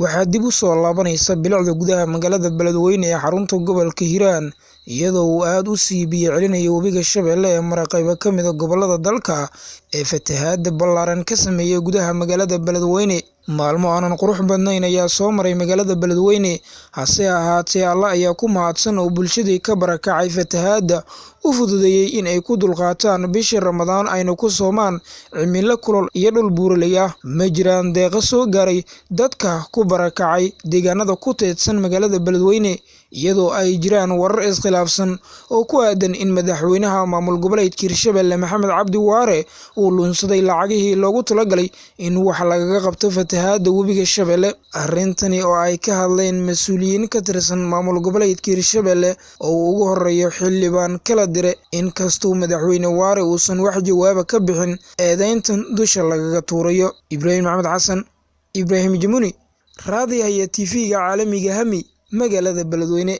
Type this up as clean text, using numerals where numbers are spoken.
Waxaa dib u soo laabanaysa bilicda gudaha magaalada Beledweyne ee xarunta gobolka Hiiraan, iyadoo uu aad u sii biyo celinayo webiga Shabeelle ee mara qaybo ka mid ah gobollada dalka ee fatahaadda ballaaran ka sameeyay gudaha magaalada Beledweyne. Maalmo aanan qurux badnayn ayaa soo maray magaalada Beledweyne, hase ahaatee Alle ayaa ku mahadsan oo bulshadii ka barakacay fatahaadda u fududeeyay in ay ku dulqaataan bishii Ramadaan ayna ku soomaan cimilo kulul iyo dhul buuraley ah. Ma jiraan deeqo soo gaaray dadka ku barakacay deegaanada ku teedsan magaalada Beledweyne, iyadoo ay jiraan warar iskhilaafsan oo ku aaddan in madaxweynaha maamul goboleedka Hirshabelle Maxamed Cabdi Waare uu lunsaday lacagihii loogu talagalay in wax lagaga qabto fatahaadda webiga Shabeelle. Arrintani oo ay ka hadleen mas'uuliyiin ka tirsan maamul goboleedka Hirshabelle oo uu ugu horeeyo xildhibaan kala dire, inkastoo madaxweyne Waare uusan wax jawaab ah ka bixin eedeyntan dusha lagaga tuurayo. Ibraahim Maxamed Xasan, Ibraahim Jamuni, Raadiyaha iyo TV-ga caalamiga Hami, magaalada Beledweyne.